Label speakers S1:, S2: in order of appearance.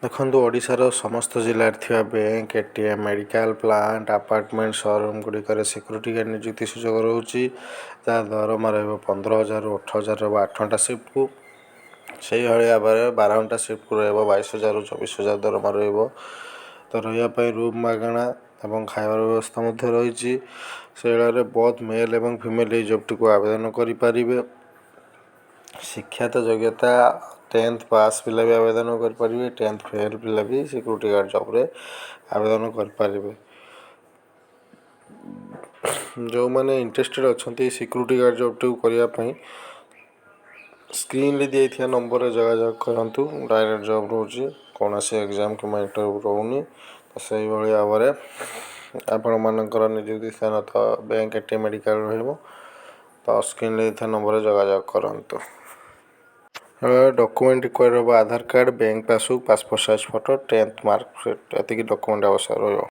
S1: ଦେଖନ୍ତୁ, ଓଡ଼ିଶାର ସମସ୍ତ ଜିଲ୍ଲାରେ ଥିବା bank, ATM, medical plant, apartment, showroom ଗୁଡ଼ିକରେ ସିକ୍ୟୁରିଟି ଗାର୍ଡ଼ ନିଯୁକ୍ତି ସୁଯୋଗ ରହୁଛି। ତା ଦରମା ରହିବ 15,000ରୁ 18,000 ରହିବ 8 ଘଣ୍ଟା ସିଫ୍ଟକୁ। ସେଇଭଳି ଭାବରେ 12 ଘଣ୍ଟା ସିଫ୍ଟକୁ ରହିବ 22,000ରୁ 24,000 ଦରମା ରହିବ। ତ ରହିବା ପାଇଁ ରୁମ୍ ମାଗଣା ଏବଂ ଖାଇବାର ବ୍ୟବସ୍ଥା ମଧ୍ୟ ରହିଛି। ସେଇଭଳି ବୋଥ୍ ମେଲ୍ ଏବଂ ଫିମେଲ୍ ଏଇ ଜବ୍ଟିକୁ ଆବେଦନ କରିପାରିବେ। ଶିକ୍ଷାଗତ ଯୋଗ୍ୟତା 10th pass ପିଲା ବି ଆବେଦନ କରିପାରିବେ, 10th fail ପିଲା ବି ସିକ୍ୟୁରିଟି ଗାର୍ଡ଼ ଜବ୍ରେ ଆବେଦନ କରିପାରିବେ। ଯେଉଁମାନେ ଇଣ୍ଟରେଷ୍ଟେଡ଼ ଅଛନ୍ତି ସିକ୍ୟୁରିଟି ଗାର୍ଡ଼ ଜବ୍ଟିକୁ କରିବା ପାଇଁ, ସ୍କ୍ରିନ୍ରେ ଦିଆଯାଇଥିବା ନମ୍ବରରେ ଯୋଗାଯୋଗ କରନ୍ତୁ। ଡାଇରେକ୍ଟ ଜବ୍ ରହୁଛି, କୌଣସି ଏକ୍ଜାମ୍ କିମ୍ବା ଇଣ୍ଟରଭ୍ୟୁ ରହୁନି। ତ ସେଇଭଳି ଭାବରେ ଆପଣମାନଙ୍କର ନିଯୁକ୍ତି ସ୍ଥାନ ତ ବ୍ୟାଙ୍କ, ଏଟିଏମ୍, ମେଡ଼ିକାଲ ରହିବ। ତ ସ୍କ୍ରିନ୍ରେ ଦେଇଥିବା ନମ୍ବରରେ ଯୋଗାଯୋଗ କରନ୍ତୁ। ଡକୁମେଣ୍ଟ ରିକ୍ୱାୟାର୍ଡ଼ ହେବ ଆଧାର card, bank passbook, passport size photo, 10th marksheet, ଏତିକି ଡକୁମେଣ୍ଟ ଆବଶ୍ୟକ ରହିବ।